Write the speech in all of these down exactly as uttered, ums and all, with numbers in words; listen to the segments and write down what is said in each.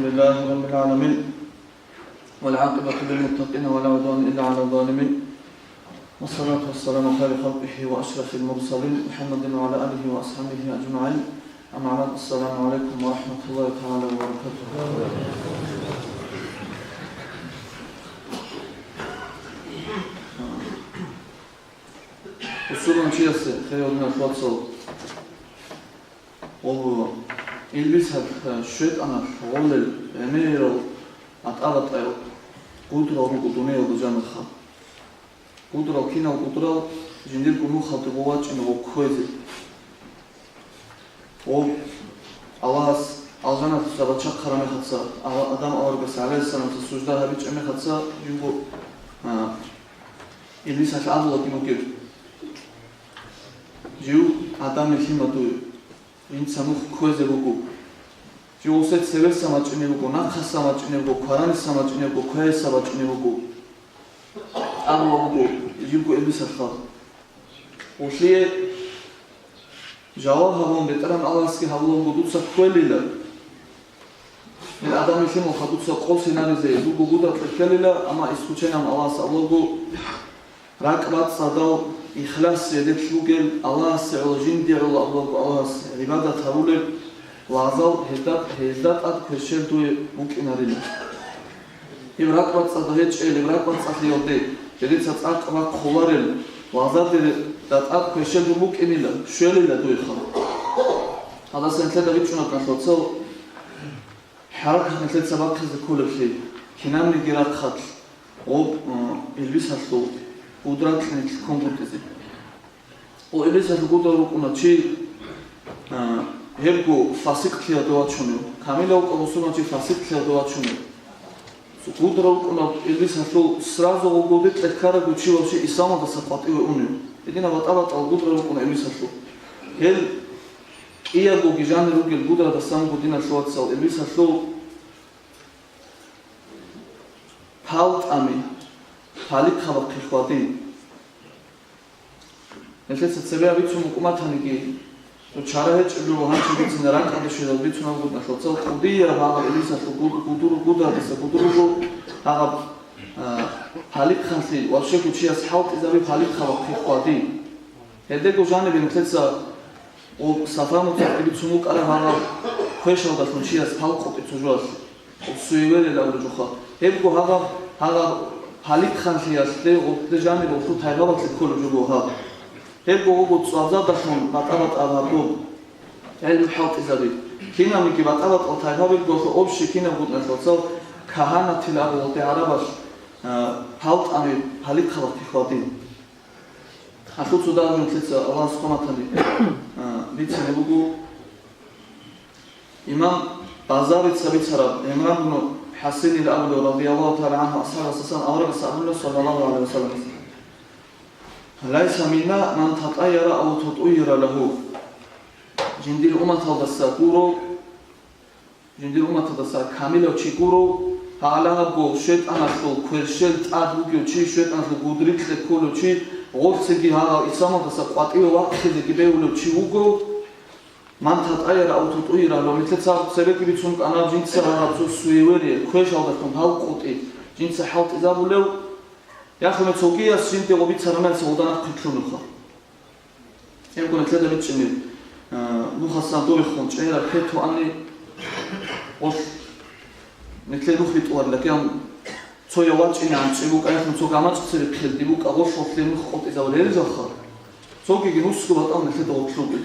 لله رب العالمين، والعاقبة للمتقين، ولا عدوان إلا على الظالمين، والصلاة والسلام على خير خلقه وأشرف المرسلين، محمد وعلى آله وأصحابه أجمعين. أما بعد، السلام عليكم ورحمة الله تعالى وبركاته. Бусурманчиясе, хириял диналъул вацал, гъоло илбисалъ, шайтӀаналъ гъолел гӀемерал батӀа-батӀаял гудрал руго дуниялда жанирха. Гудрал, кинал гудрал, жиндирго нухалде гъов вачӀине гъов кквезе. Гъов Аллагьас алжаналъуса бачахъараб мехалъа, Алла-, Адам аварагас гӀалайгьиссаламаца сужда гьабичӀеб мехалъа, жинго, а, Иблисалъ абулаги бугеб: «Жив Адамил лъимадуе, жинца нух кквезе буго. Жив гъосде цевеса мачӀине буго, нахъаса мачӀине буго, квараниса мачӀине буго, квееса мачӀине буго», — абула буго жибго Иблисалъ. Гъолъие жаваб гьабун, БетӀергьан Аллагьасги гьабула буго: «Дуца кквелила. Гьел Адамил лъималха дуца къо синаризе дуго гудрал кьелила, амма исключением Аллагьас абула буго, ракӀбацӀцӀадал, ихлас жидеда бугел, Аллагьасе гӀоло, жинде гӀоло абула буго, Аллагьасе гӀибадат гьабулел лагъзал гьезда, гьезда тӀад кверщел дуе букӀинарила». Гьеб ракӀбацӀцӀадаб гьечӀел, гьеб ракӀбацӀцӀалъиялде жидеца цӀакъ бахъуларел лагъзалде тӀад кверщел дур букӀинила, щвелила дуеха. Гьадаса нилъеда бичӀчӀуна, диналъул вацал, хӀаракат нилъеца бахъизе кколеблъи, кинабниги рахъалъ гъоб, э, Иблисалъул гудрал кьезе ккун букӀине. О, Иблисалъул гудрал рукӀуна чи, а, гьебго фасикълъиялде вачунев. Камилав вукӀа бусурман чи фасикълъиялде вачунев. Гудрал рукӀуна Иблисалъул, сразу гъогоде кьеккарабго чи вообще исламалдаса къватӀиве унев. Гьединаб батӀа-батӀал гудрал рукӀуна Иблисалъул. Гьел кӀиябгоги жанир ругел гудрадасан буго, диналъул вацал, Иблисалъул палтӀами палихъабахъе хьвадин. Нилъеца цебе бицун букӀун батаниги, цо чара гьечӀеб жо гьанже бицина, ракӀалде щвезаб бицун буго, диналъул вацал, кӀудияб гьагъаб Иблисалъул гуд-, гудур-, гудрадаса гудур буго гьагъаб, а, палихъанлъи, вообще-го чияс хӀалтӀизаби палихъабахъе хьвади. Гьедего жанибе нилъеца Гъоб Сафа муцӀалъги бицун букӀараб гьагъаб квешалдалъун чияс пал къотӀи цо жоялъе, гъоб суевериял абулеб жоха. Гьебго гьагъаб, гьагъаб палихъанлъиялъе, гъоб жаниб гъолъул тайпабалъе кколеб жо буго гьаб. Гьебго гъобго цӀвабзабдалъун батӀа-батӀал гьаб доб гӀелму хӀалтӀизаби. Кинабниги батӀа-батӀал тайпаб бугелъул общий кинабго, диналъул вацал, кагьанатил абула гъолде гӀарабалъ, а, палтӀами палихъабахъе хьвадин. Гьалъул цо дагьаб жо нилъеца Аллагьас хъван батани, а, бицине буго. Имам Баззарица бицараб, ГӀимран бну ХӀасинил абулев, радияллагьу тагӀала гӀангьу, асхӀабасасан аварагас абуна, саллаллагьу гӀалайгьи ва саллам: «Лайса минна ман татӀайяра ав тутӀуйира лагьу». Жиндир умматалдаса гуро, Жиндир умматалдаса камилав чи гуро, гьалагьабго шайтӀаналъул кверщел тӀад вугев чи, шайтӀаналъул гудри кьекколев чи, гъорцеги гьагъав исламалдаса къватӀиве вахъизеги бегьулев чи вуго. Ман татӀайяра ав тутӀуйира, ва нилъеца цебеги бицун кӀана, жинца гьагъаб цо суеверие, квешалдалъун гьал къотӀи жинца хӀалтӀизабулев, яхъуна цогияс жинде гъобицараб мехалъ гъода нахъ хъиклъунелха. Гьебго нилъеда бичӀчӀине, а, нухасан дорихъун чӀегӀераб квер тоани, гъолъ нилъее нух битӀуларила, киян цояв вачӀинегӀан чӀи букӀа, яхъун цо гамачӀ цере хъелди букӀа, гъолъ гъолъие нух къотӀизабулел гьелъалха, цогиги нусго батӀал нилъеда гъоркьлъуги.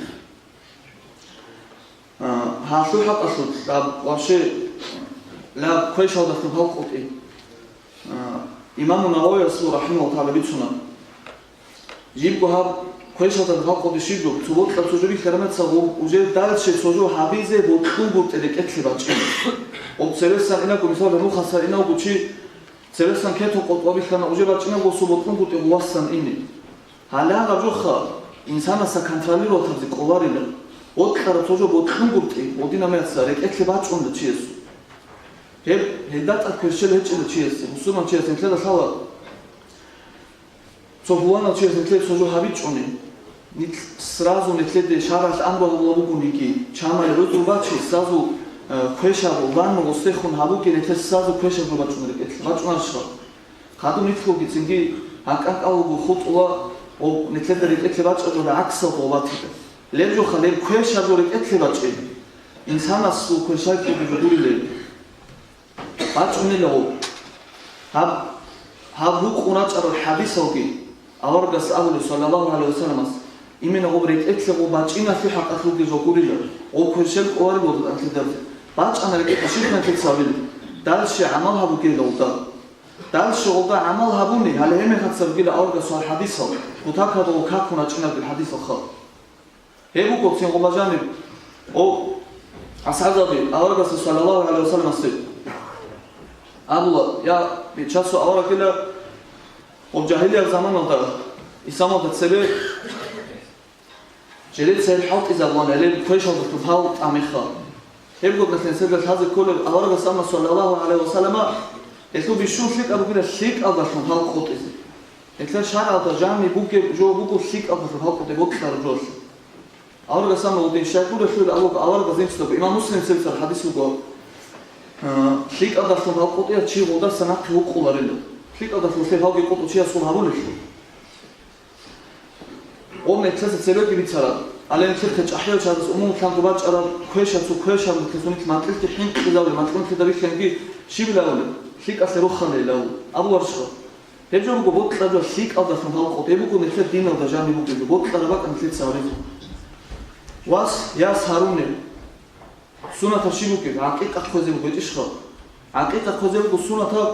А, гьалъул хӀакъалъулъ, гьаб вообще, гьаб квешалдалъун гьал къотӀи. А, Имаму Нававиясул, рахӀимагьуллагьу тагӀала, бицуна: жибго гьаб квешалдалъун гьал къотӀи щиб жо, цо бокьа цо жо бихьараб мехалъ гъоб уже дальше цо жо гьабизе бокьунгутӀи рекӀелъе бачӀина. Гъоб цересан инаго, мисалда, нухасан инаго чи цересан кетун къотӀа бихьана, уже бачӀинаго цо бокьунгутӀи гъов васан ине. Гьале гьаб жоха инсанасда контролировать гьабизе кӀоларила. Бокьараб цо жо бокьунгутӀи гъодинаб мехалъ рекӀелъе бачӀунила чиясул. Гьеб, гьелда тӀад кверщел гьечӀила чиясе, мусулман чиясе нилъеда лъала. Цо пуланав чияс нилъее цо жо гьабичӀони, нилъ сразу нилъеде шаргӀалъ амру гьабула бугониги, чамай гӀузру бачи, сразу Э, квешаб, ванну гъосдехун гьабуге нилъер сазу квешаб жо бачӀунеб рекӀелъе. БачӀунарищха? Хадуб нилъгоги цинги гьанкӀ-гьанкӀалго хутӀула, ва нилъеда рекӀелъе бачӀа жо гӀаксалда батила. Леб жоха, леб квешаб жо рекӀелъе бачӀи. Инсанасул квешаб кӀиги жо гурила. БачӀунила гъоб. Гьаб, гьаб рукъун рачӀарал хӀадисалги, аварагас абулеб, саллаллагьу гӀалайгьи вассаламас, именно гъоб рекӀелъе гъоб бачӀиналъул хӀакъалъулги жо гурила, гъоб квешел кӀолареб буго анлъидалъе. БачӀана рекӀелъе, щиб анлъи цабила. Дальше гӀамал гьабугейила гъолда. Дальше гъолда гӀамал гьабуни, гьале гьеб мехалъ цабила аварагасул хӀадисал, кутакаб гъоб какун рачӀинараб хӀадисал хал. Гьеб буго цин гъоба жаниб. О, асхӀабзаби, аварагасда саллаллагьу гӀалайгьи вассаламасде абула, я, бичасул аварагила, гъоб жагьилияб заманалда, исламалда цебе, жидеца гьел хӀалтӀизабулан гьеле квешалдалъун гьал тӀамиха. Гьеб гъоб нилъер седа лъазе кколеб, аварагас амма саллаллагьу гӀалайгьи вассалама, гьелъул бищун лъикӀаб бугила лъикӀалдалъун гьал къотӀизе. Гьелъа шаргӀалда жаниб бугеб жо буго лъикӀалдалъун гьал къотӀи бокьараб жоялъе. Аварагас амма гъодин щайгурелъул абуго, аварагас инсудаго, имам Муслим цебесеб хӀадис буго, а, лъикӀалдалъун гьал къотӀиялъ чи гъолдаса нахъе вукъуларила. ЛъикӀалдалъун лъел гьалги къотӀу чиясул гьабулелъул. Гъоб нилъеца цебеги бицараб, гьале нилъехъе чӀахӀиял чагӀаз умумулъанго бачӀараб квешаб, цо квешаб нилъеца нилъ макьилъги хӀинкъизабулеб, макьилъида бихьанги щибила абулеб? ЛъикӀалъе роханила абу-, абуларищха? Гьеб жо буго бокьараб жо лъикӀалдалъун гьал къотӀи, гьеб буго нилъер диналда жаниб бугеб жо, бокьараб бакӀ нилъеца гьаризе. Вас, яс гьарунев. Сунатаб щиб бугеб? ГӀакъикъа хъвезе бугетӀищха? ГӀакъикъа хъвезе буго сунатаб,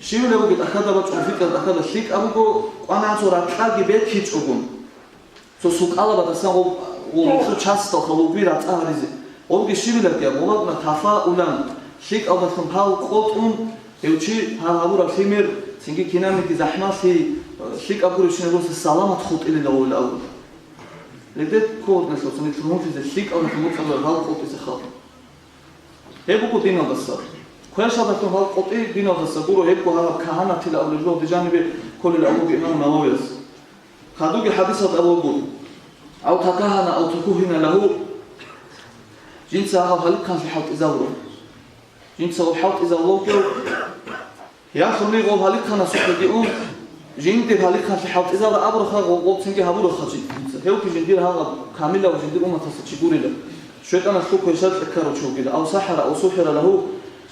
щивила бугеб тӀахьазда бачӀун, фитӀараб тӀахьазда лъикӀаб буго, къванагӀан цо ракьаги бекичӀогун. Цо сукъалаб батасан гъоб, гъоб, гъоб часталха лугби рацӀа гьаризе. Гъобги щибилаги аб, гъобаб на тафаулан, лъикӀалдалъун гьал къотӀун, гьев чи гьал гьабураб лъимер, цинги кинабниги захӀмалъи, лъикӀаб гуребщинаб гуроса саламат хутӀилила гъовила абу. Ледет кколдалъуса нилъ ругьунлъизе лъикӀалдалъун бокьараб гьал къотӀизе хал. Гьеб буго диналдаса. Квешалдалъун гьал къотӀи диналдаса гуро, гьебго гьаб кагьанатила абулеб жо, гьеб жанибе кколила абуго имам Нававияс. Хадубги хӀадисалда абуго: «Ав такагьана, ав тукугьина лагьу», жинца гьав гьалихъанлъи хӀалтӀизабура. Жинца гьав хӀалтӀизабулев, ялъуни гъов гьалихъанасухъеги ун, жиндир гьалихъанлъи хӀалтӀизабура абураха, гъов, гъов цинги гьабураха жинца. Гьевги жиндир гьагъаб камилав жиндир умматалъа чи гурила. ШайтӀаналъул квешалъе ккарав чи вугила. Ав сахӀара, ав сухӀира лагьу,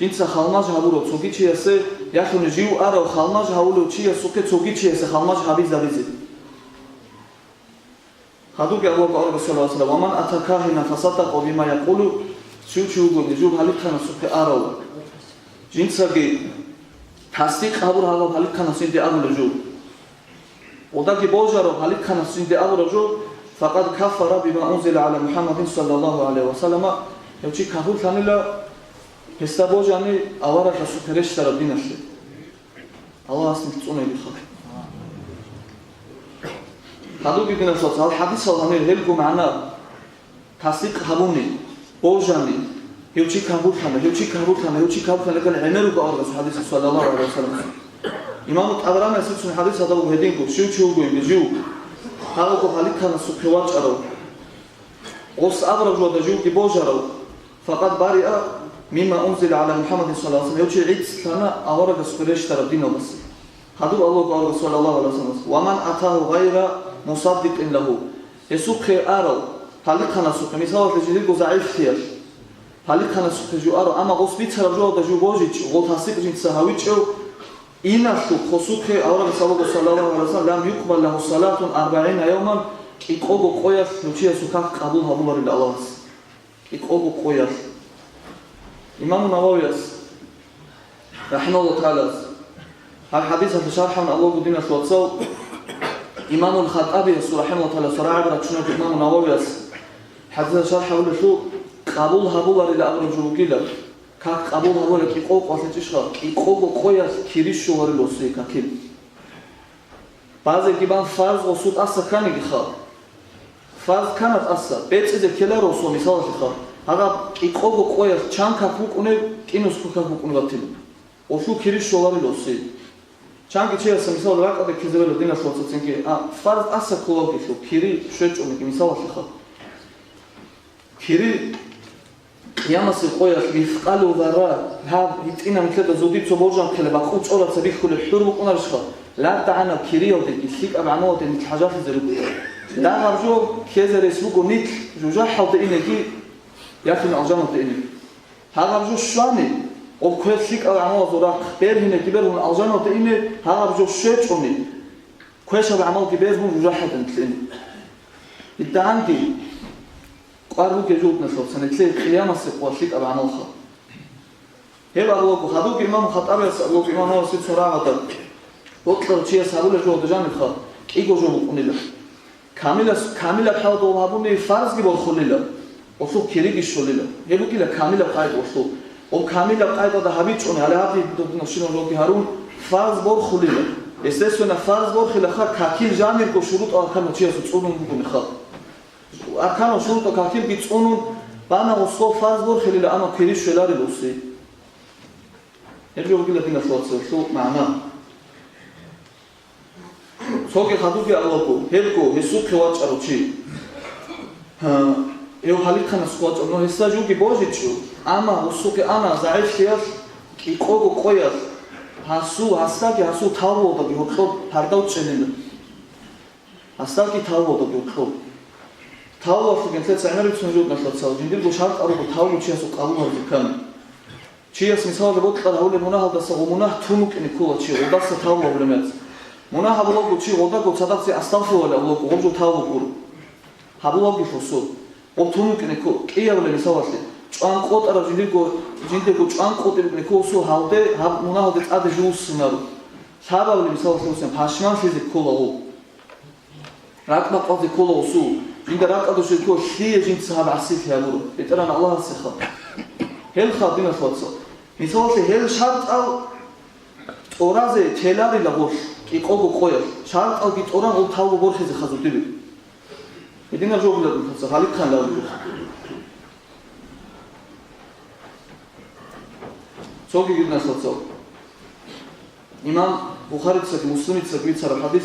жинца халмаж гьабурав цоги чиясе, ялъуни жив арав халмаж гьавулев чиясухъе цоги чиясе халмаж гьабизабизе. Хадубги абуго аварагас, саллаллагьу гӀалайгьи ва саллам: «Ва ман ата кагьинан фасаддакъа бима якъулу», щив чи вугони жив гьалихъанасухъе арав, жинцаги тасдикъ гьабур гьалав гьалихъанас жинде абулеб жо. Гъодаги божарав гьалихъанас жинде абураб жо, «факъад кафара бима унзила гӀала МухӀаммадин саллаллагьу гӀалайгьи ва саллама», гьев чи капурлъанила гьесда божани аварагасухъе рещтараб диналъе. Аллагьас нилъ цӀунейилха. Хадубги диналъул вацал, гьал хӀадисал гьанир гьелго магӀна тасдикъ гьабуни, божани, гьев чи капурлъана, гьев чи капурлъана, гьев чи капурлъана, гьеб гӀемер руго аварагас хӀадис, саллаллагьу гӀалайгьи ва саллам. Имаму ТӀабараница цун хӀадис гьадаб буго гьединго, щив чи вуго, жив гьагъаго гьалихъанасухъе вачӀарав, гъос абураб жода живги божарав, «факъад бариа мимма унзила гӀала МухӀаммадин саллаллагьу гӀалайгьи ва саллам», гьев чи гӀицӀлъана аварагасухъе рещтараб диналдаса. Хадуб абуго аварагас, саллаллагьу гӀалайгьи ва саллам: «Ва ман атагьу гъайра мусаддикъин лагьу», гьесухъе арав гьалихъанасухъе, мисалалъе, жиндирго загӀиплъиялъ гьалихъанасухъе жив арав, амма гъос бицараб жоялда жив божичӀев, гъол тасдикъ жинца гьавичӀев, иналъул хосухъе аварагас абуго, саллаллагьу гӀалайгьи ва саллам: «Лам юкъбал лагьу салатун арбагӀина явман», кӀикъого къоялъ гьев чиясул как къабул гьабуларила Аллагьас. КӀикъого къоялъ. Имаму Нававияс, рахӀимагьуллагьу тагӀала, гьаб хӀадисалъе шархӀ гьабун абуго, диналъул вацал, Имамул ХатӀабиясул, рахӀимагьуллагьу тагӀала, сорагӀаб рачунав Имаму Нававияс хӀадисалъе шархӀ гьабулелъул, къабул гьабуларила абураб жо бугила, как къабул гьабуларила кӀикъого къоялъ, кӀикъого къоялъ кири щоларила гъосие какил. Базеги бан фарз гъосул тӀаса кканигиха. Фарз ккана тӀаса, бецӀизе ккеларо гъосул, мисалалъеха, гьагъаб кӀикъого къоялъ чан как букӀунеб, кӀинусго как букӀунеб батилан. Гъолъул кири щоларила гъосие. Чанги чиясда, мисал, ракӀалде ккезабила, диналъул вацал, цинги, а, фарз тӀаса кколалгелъул кири щвечӀониги, мисалалъеха. Кири Къиямасеб къоялъ мискъалу зарра, гьаб гьитӀинаб нилъеда зодиб цо боржанхъила бакъул чӀораб цо бихьулеб хӀур букӀунарищха? ЛъадагӀанаб кириялдеги лъикӀаб гӀамалалде нилъ хӀажалъизе руго. Дагьаб жо ккезе рес буго нилъ жужахӀалде инеги, яхин алжаналде инеги. Гьагъаб жо щвани, гъоб квер лъикӀал гӀамалазул рахъ бергьинеги бергьун алжаналде ине, гьагъаб жо щвечӀони, квешаб гӀамалги бергьун жужахӀалде нилъ ине. ИтӀанги, къвар бугеб жо, диналъул вацал, нилъее къиямасеб къо лъикӀаб гӀамалха. Гьеб абулаго, хадубги имам Хаттабияс абулаго, имам Нававица рагӀада, бокьарав чияс гьабулеб жо гьадужаниха, кӀиго жо букӀунила. Камилас-, камилаб хӀалда гьабуни фарзги борхулила, гъолъул кириги щолила. Гьеб бугила камилаб къайда гъолъул. Гъоб камилаб къайдада гьабичӀони, гьале гьаб додинабщинаб жоги гьарун, фарз борхулила. Естественно, фарз борхилаха, какил жанирго шурутӀал арканал чиясул цӀунун бугониха. Арканал шурутӀал какилги цӀунун, бана гъосул фарз борхилила, амма кири щвеларил уси. Гьеб жо бугила, диналъул вацал, гьелъул магӀна. Цоги хадубги абулаго, гьебго гьесухъе вачӀарав чи. Гьа, гьев гьалихъанасухъе вачӀарав, но гьесда жоги божичӀо, амма гъосухъе ана загӀиплъиялъ, кӀикъого къоялъ, гьасул, гьасдаги гьасул тавбуялдаги гьоркьоб гьардав чӀелила. Гьасдаги тавбуялдаги гьоркьоб. Тавбуялъул гьелъеца гӀемер бицун жо, диналъул вацал, жиндирго шартӀал руго тавбу чиясул къабул гьабизе ккани. Чияс мисалалда бокьараб гьабулеб мунагьалдаса гъо мунагь тун вукӀине ккола чи, гъодаса тавбу гьабулеб мехалъ. Мунагь гьабулаго чи гъодаго цадахъ цебе астагъфируллагь абулаго, гъоб жо тавбу гуро. Гьабулаго лъосо. Гъоб тун вукӀине кко-, кӀиябали мисалалъе, чӀван къотӀараб жиндирго, жиндирго чӀван къотӀи букӀине кко гъосул гьалде, гьаб мунагьалде тӀаде жуссинаро. Лъабабали мисалалъе, гъосин пашманлъизе ккола гъоб. РакӀ бакъвазе ккола гъосул, жинда ракӀалде щвезго лъие жинца гьаб гӀасилъи гьабураб, БетӀергьан Аллагьасеха. Гьелха, диналъул вацал, мисалалъе, гьел шартӀал тӀоразе теларила гъолъ, кӀикъого къоялъ, шартӀалги тӀоран гъол тавбу борхизе хазудибе. Гьединаб жо бугила, диналъул вацал, гьалихъан лагъулеб. Цоги, диналъул вацал, имам Бухарицаги Муслимицаги бицараб хадис,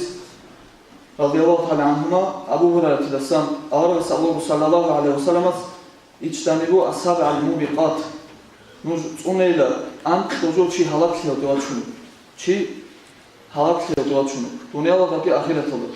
радияллагьу тагӀала гӀангьума, Абу Гьурайратидасан, аварагас абулаго, саллаллагьу гӀалайгьи ва салламас: «Иджтанибу ас-сабгӀал мубикъат». Нуж цӀунейила анкьго жо чи гьалаклъиялде вачун. Чи гьалаклъиялде вачун. Дуниялалдаги ахираталда.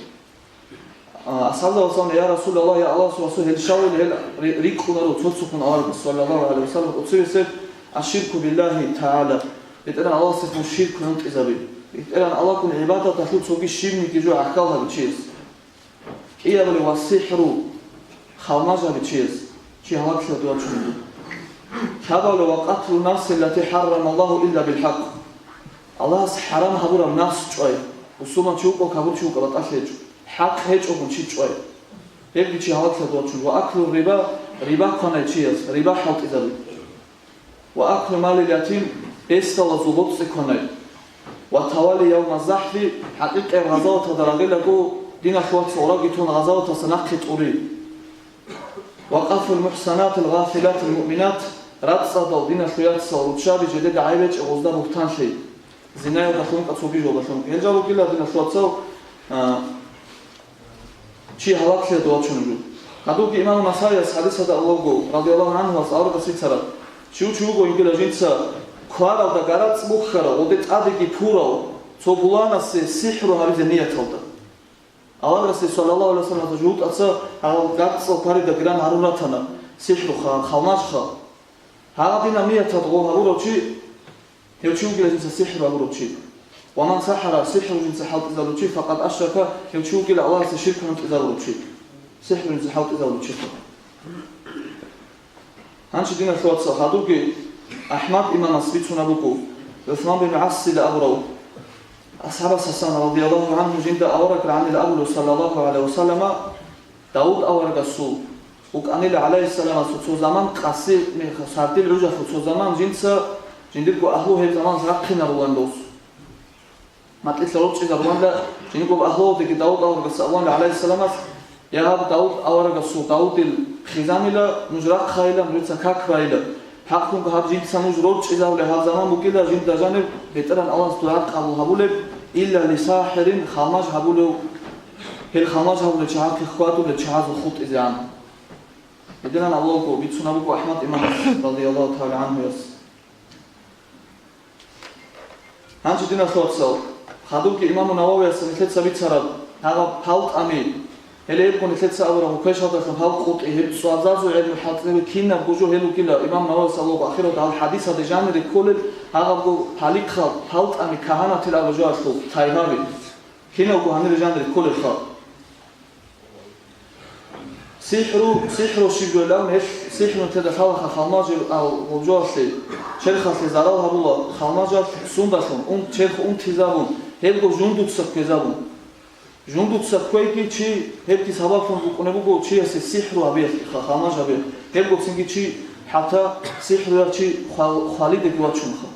А, асхӀабзабаз абуна: «Я Расулаллагь, я Аллагьасул Расул, гьел щавел гьел ри-, рикӀкӀунаро цо-цохун аварагас, саллаллагьу гӀалайгьи ва саллам, оцебесеб, аширку биллагьи тагӀала, БетӀергьан Аллагьасде мун ширк гьунтӀизаби, БетӀергьан Аллагьгун гӀибадаталъул цоги щибниги жо гӀахьал гьаби чияс». КӀиябали ва сихӀру, халмаж гьаби чияс, чи гьалаклъиялде вачун. Лъабабали ва къатлу нафси ллати хӀаррамаллагьу илла билхӀакъ. Аллагьас хӀарам гьабураб нафс чӀвай, бусурман чи вукӀа, капур чи вукӀа, батӀалъи гьечӀо, хӀакъ гьечӀогун чи чӀвай. Гьебги чи гьалаклъиялде вачун. Ва аклу риба, риба кванай чияс, риба хӀалтӀизаби. Ва аклу малил ятим, бесдалазул боцӀи кванай. Ва тавалли явма захӀфи, хӀакъикъияб гъазаваталда рагъилаго, диналъул вацал, гъорги тун гъазаваталдаса нахъе тӀури. Ва къазфул мухӀсанатил гъафилатил муъминат, рацӀцӀадал, диналъул яцал, руччаби жидеда гӀайиб гьечӀеб гъозда бугьтан лъей. Зинаялдалъун, цоги жоялдалъун. Гьел жал ругила, диналъул вацал, а, чи гьалаклъиялде вачун жо. Гьадурги имам Насаияс хадисалда абулаго, радияллагьу гӀангьуяс аварагас бицараб: «Чи вуго йигила жинца кваралда гарацӀ бухьарав, гъоде тӀадеги пурав, цо гуланасе сихӀру гьабизе нияталда». Аварагасде, саллаллагьу гӀалайгьи ва саллам, жугьутӀаца гьал гарцӀал кварида гран гьарун ратана, сихӀруха, халмажха. Гьагъадинаб нияталда гъов гьабурав чи, гьев чи вугила жинца сихӀру гьабурав чи. Ва ман сахӀара, сихӀру жинца хӀалтӀизабурав чи, факъад ашрака, гьев чи вугила Аллагьасе ширк гьунтӀизабурав чи. СихӀру жинца хӀалтӀизабурав чи. Гьанже, диналъул вацал, гьадурги АхӀмад имамас бицунеб буго, ГӀусман бин ГӀассила абурав асхӀабас, Гьасан радияллагьу гӀангьу, жинда авараг рагӀанила абулев, саллаллагьу гӀалайгьи ва саллама, Давуд аварагасул вукӀанила, гӀалайгьиссаламасул, цо заман, къаси мех-, сардил гӀужалъул цо заман жинца жиндирго агьлу гьеб заман рахъинарулан дос. МатӀилъа рорчӀизаруланила, жиндирго агьлуялдеги Давуд аварагас абуна, гӀалайгьиссаламас: «Я гьаб Давуд аварагасул, Давудил хъизанила, нуж рахъайила, нужеца как байила. ХӀакълъунго гьаб жинца нуж рорчӀизабулеб гьаб заман бугила, жинда жаниб БетӀергьан Аллагьас дугӀа къабул гьабулеб, илла ли сахӀирин, халмаж гьабулев, гьел халмаж гьабулел чагӀахъе хьвадулел чагӀазул хутӀизегӀан». Гьединан авлалго бицунаб буго АхӀмад имамас, радияллагьу тагӀала гӀанхуяс. Гьанже, диналъул вацал, хадубги имаму Нававияс нилъеца бицараб гьаб палтӀами, гьеле гьебго нилъеца абураб квешалдалъун гьаб къотӀи, гьеб цӀвазазул гӀелму хӀалтӀизабе кинабго жо гьел ругила, имам Нававияс авлалго ахиралда гьал хӀадисалде жанире кколел гьабго палихъал палтӀами кагьанатил абураб жоялъул тайгьаби. Киналго гьанире жанире кколел халкъ. СихӀру, сихӀру щиб жойилан, гьелъ сихӀру нилъеда лъалаха халмажал гъобжоялъе, черхалъе зарал гьабула, халмажал сундалъун, ун, черх унтизабун, гьебго жундуца кквезабун. Жундуца кквейги чи, гьебги сабаблъун букӀунеб буго чиясе сихӀру гьабиялъе, ха-, халмаж гьабиялъе. Гьебго цинги чи хӀатта сихӀруяв чи хвал-, хвалидеги вачунха.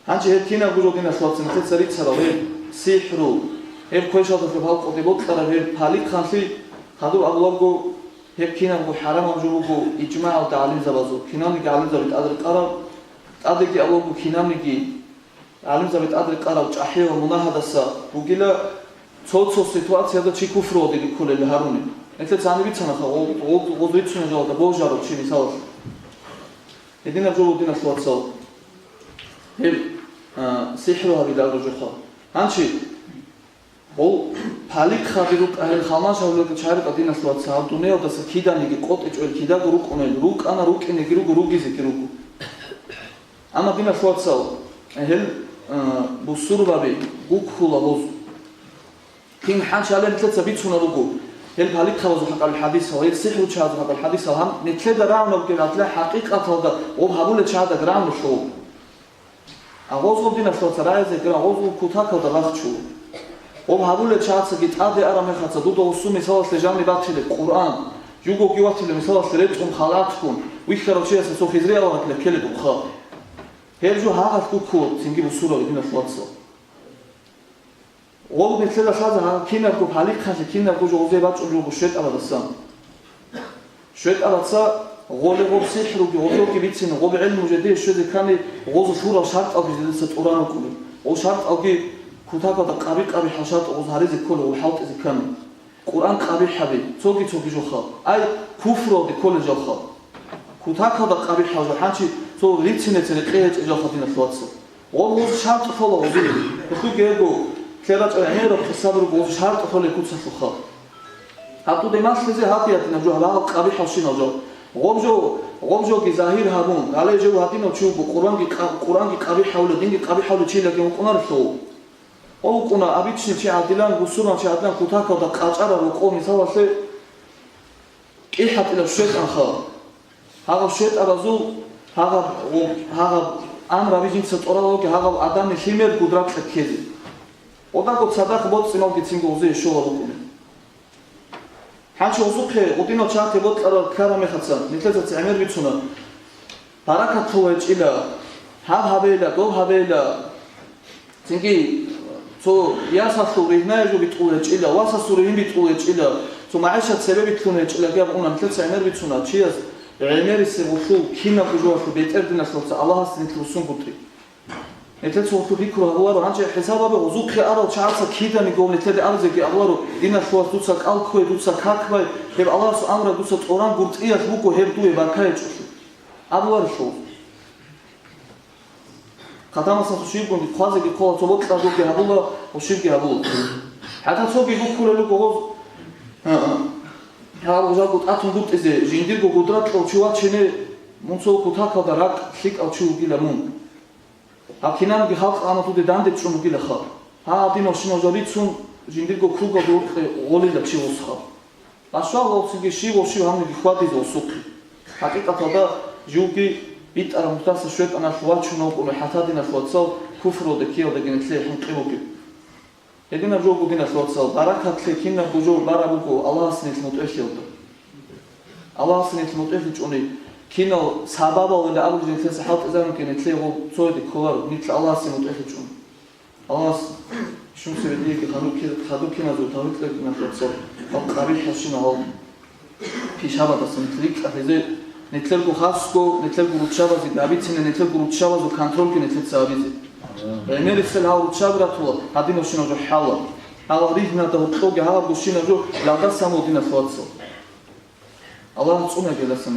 Гьанже гьеб кинабго жо, диналъул вацал, нилъеца рицарал гьеб сихӀру, гьеб квешалдалъуб гьаб къотӀи бокьараб гьеб палихъанлъи, хадуб абулебго, гьеб кинабго хӀарамаб жо буго ижмагӀалда гӀалимзабазул, кинабниги гӀалимзаби тӀадрекъараб, тӀадеги абулебго кинабниги гӀалимзаби тӀадрекъараб чӀахӀиял мунагьадаса бугила, цо-цо ситуациялда чи куфруялдеги кколел гьаруни. Нилъеца гьаниб бицанаха, гъо-, гъо-, гъоз рицунел жалда божарав чи мисалалъе. Гьединаб жо буго, диналъул вацал. Гьеб, а, сихӀру гьабилалда жоха. Гьанчи, гъол палихъаби рукӀа, гьел халмаж гьабулелги чагӀи рукӀа, диналъул вацал, гьаб дуниялдаса киданиги къотӀичӀел кидаго рукӀунел, рукӀана, рукӀинеги руго, ругизеги руго. Амма, диналъул вацал, гьел, а, бусурбаби гуккула гъоз. Кин хӀанчи гьале нилъеца бицунаб буго, гьел палихъабазул хӀакъалъулъ хӀадисал, гьел сихӀручагӀазул хӀакъалъулъ хӀадисал, гьаб нилъеда рагӀунаб гьадла хӀакъикъаталда гъоб гьабулел чагӀадаг рагӀунелъул. А гъозго, диналъул вацал, рагӀизе ккела, гъозго кутакалда бахчула. Гъоб гьабулел чагӀацаги тӀаде араб мехалъ дуда гъосул мисалалъе жаниб батилеб Къуръан, жугоги ватилеб мисалалъе ретӀун халатгун, вихьарав чиясе цо хизри аварагилан ккелеб ухъа. Гьеб жо гьагъалъ гуккула цинги бусурбаби, диналъул вацал. Гъол нилъеда лъаза гьаб кинабго палихъалъе, кинабго жо гъозе бачӀун руго щветӀабадасан. ЩветӀабаца гъоле гъоб сихӀруги гъобги бицине, гъоб гӀелму жеде щвезе ккани, гъозул лъурал шартӀалги жедеца тӀуран рукӀуна. Гъол шартӀалги кутакалда къаби-къаби хӀал шартӀ гъоз гьаризе ккола гъол хӀалтӀизе ккани. Къуръан къабихӀаби, цоги-цоги жоха. Ай, куфруялде кколел жоха. Кутакалда къабихӀал жо, хӀанчи цо рицинеца рекъей гьечӀеб жоха, диналъул вацал. Гъоб гъоз шартӀ лъола гъозие. Гьелъул гьебго, лъерачӀа гӀемераб хӀисаб руго гъоз шартӀ лъолеб куцалъулха. Гьаб дуде малъизе гьабиятинаб жо, гьаб къабихӀалщинал жо. Гъоб жо, гъоб жоги загьир гьабун, гьале жо гьадинав чи вуго, Къуръанги къа-, Къуръанги къабихӀавулев, динги къабихӀавулев чилаги вукӀунарелъул. Гъов вукӀуна обычный чи гӀадилан, бусурман чи гӀадилан кутакалда къачӀараб рокъов, мисалалъе, кӀихӀатӀилаб щветӀанха. Гьагъаб щветӀабазул, гьагъаб, гьагъаб амраби жинца тӀоралги, гьагъаб адамил лъимер гудракьа ккезе. Гъодаго цадахъ боцӀцӀиналги цинги гъозие щола букӀуна. Гьанчи гъозухъе гъудинал чагӀи бокьарал ккараб мехалъ, нилъеца цо гӀемер бицуна. Баракат лъула гьечӀила, гьаб гьабейила, доб гьабейила. Цинги цо ясалъул ригьнае жо битӀула гьечӀила, васасул ригьин битӀула гьечӀила, цо магӀишат цебе битлъун гьечӀила, гьаб уна нилъеца гӀемер бицуна, чияс гӀемерисеб гъулъул кинабго жоялъул бетӀер, диналъул вацал, Аллагьас нилъ руссунгутӀи. Нилъеца гъулъул пикру гьабуларо, гьанже хӀисаб гьабе, гъозухъе арал чагӀаца киданиго нилъеде абизеги абуларо, диналъул вац, дуца кӀал ккве, дуца как бай, гьеб Аллагьасул амру дуца тӀоран гуртӀиялъ буго, гьеб дуе баркай гьечӀолъи. Абуларелъул. Хъатамасан хушибгун хъвазеги хъвала, цо бокьарабги гьабула, хушибги гьабула. ХӀатта цоги гуккулел руго гъоз, гьа, гьаб жалго тӀатун гуртӀизе, жиндирго гудракьав чи вачине, мун цо кутакалда ракӀ лъикӀав чи вугила мун. Гьаб кинабги халкъ гьанатуде данде чӀун вугилаха. Гьа, гьадинал щинал жал рицун, жиндирго кругалда гьоркье гъолила чи гъосха. Башвал гъолцинги щив ва щив гьавниги хьвадизе гъосухъе. ХӀакъикъаталда, живги битӀараб мухьдаса щветӀаналъ вачун вукӀуна хӀатта, диналъул вацал, куфралда ккеялдаги нилъее хӀинкъи бугеб. Гьединаб жо буго, диналъул вацал, баракатлъи кинабго жо бараб буго Аллагьасе нилъ мутӀигӀлъиялда. Аллагьасе нилъ мутӀигӀлъичӀони, кинал сабабалила абулеб нилъеца хӀалтӀизабунги нилъее гъоб цояде кколаро, нилъ Аллагьасе мутӀигӀлъичӀони. Аллагьас щунцебе диеги хадур ки-, хадур киназул тавфикъ кьеги, диналъул вацал, ва къабихӀалщинал гьал пишабадаса нилъ рикӀкӀалъизе, нилъерго хасго, нилъерго руччабазеги абицине, нилъерго руччабазул контрольги нилъеца гьабизе. ГӀемерисел гьал руччаби ратула, гьадинабщинаб жо хӀалал. Гьал ригьнада гьоркьоги гьаб гущинаб жо лагъасамул, диналъул вацал. Аллагьас цӀунагиялдасан